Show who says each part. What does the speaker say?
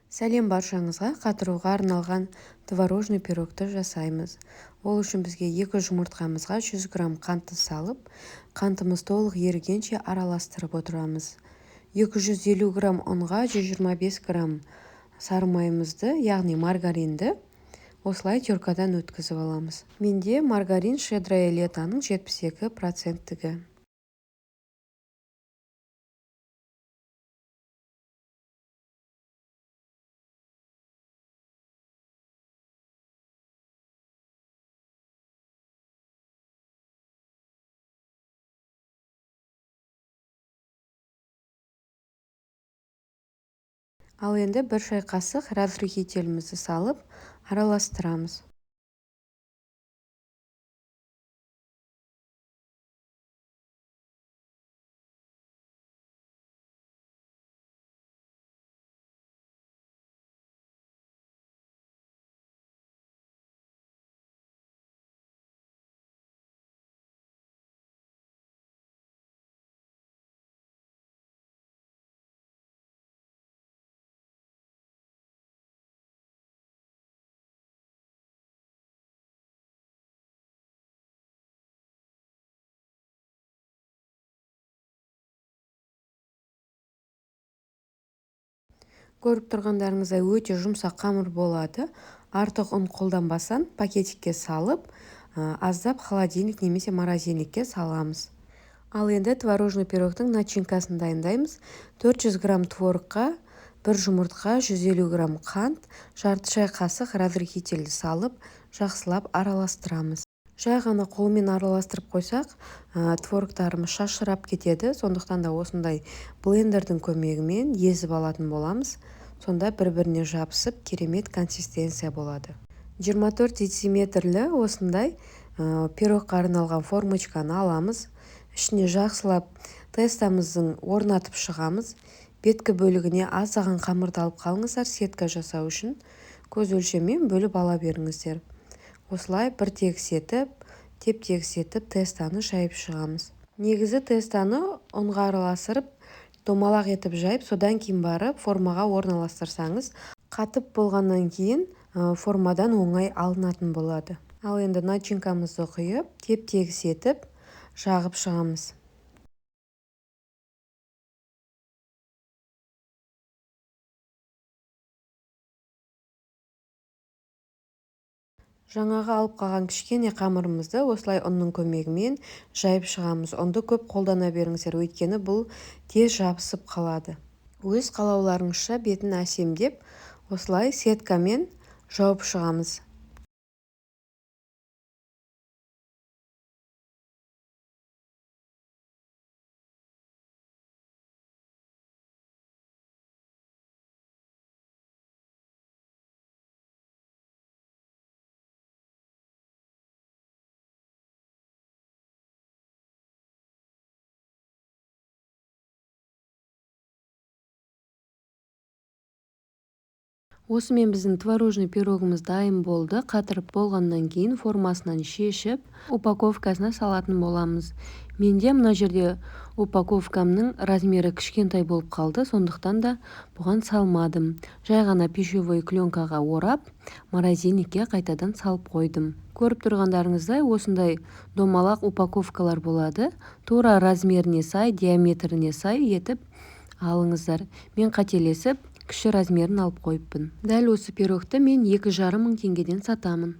Speaker 1: Сәлем баршаңызға! Қатыруға арналған творожный пирогты жасаймыз. Ол үшін бізге 2 жұмыртқамызға 100 грамм қантты салып, қантымыз толық ерігенше араластырып отырамыз. 250 грамм ұнға 125 грамм сары майымызды, яғни маргаринді осылай теркадан өткізіп аламыз. Менде маргарин «Щедрое лето»ның 72%-тігі. Ал енді 1 шай қасық разрыхителімізді салып, араластырамыз. Көріп тұрғандарыңыздай, өте жұмсақ қамыр болады. Артық ұн қолданбастан, пакетикке салып, аздап холодильник немесе морозильникке саламыз. Ал енді творожный пирогтың начинкасын дайындаймыз. 400 грамм творогқа 1 жұмыртқа, 150 грамм қант, жарты шай қасық разрыхительді салып, жақсылап араластырамыз. Жай ғана қолмен араластырып қойсақ, творогтарымыз шашырап кетеді. Сондықтан да осындай блендердің көмегімен езіп алатын боламыз. Сонда бір-біріне жабысып, керемет консистенция болады. 24 дециметрлі осындай пирогқа арналған формочканы аламыз. Ішіне жақсылап тестамыздың орнатып шығамыз. Беткі бөлігіне аздаған қамырды алып қалыңыздар, сетка жасау үшін көз өлшеммен бөліп ала беріңіздер. Осылай бір тегіс етіп, теп-тегіс етіп тестаны жайып шығамыз. Негізі тестаны ұнға араластырып, домалақ етіп жайып, содан кейін барып формаға орналастырсаңыз, қатып болғаннан кейін формадан оңай алынатын болады. Ал енді начинкамызды құйып, теп-тегіс етіп жағып шығамыз. Жаңағы алып қалған кішкене қамырымызды осылай ұнның көмегімен жайып шығамыз. Ұнды көп қолдана беріңіздер, өйткені бұл тез жабысып қалады. Өз қалауларыңызша бетін әсемдеп, осылай сеткамен жауып шығамыз. Осымен біздің творожный пирогымыз дайын болды. Қатырып болғаннан кейін формасынан шешіп, упаковкасына салатын боламыз. Менде мына жерде упаковкамның размері кішкентай болып қалды, сондықтан да бұған салмадым. Жай ғана пищевой пленкаға орап, морозильникке қайтадан салып қойдым. Көріп тұрғандарыңыздай, осындай домалақ упаковкалар болады. Тура размеріне сай, диаметріне сай етіп алыңыздар. Мен қателесіп, кіші размерін алып қойыппын. Дәл осы пирогты мен 2,5 мың теңгеден сатамын.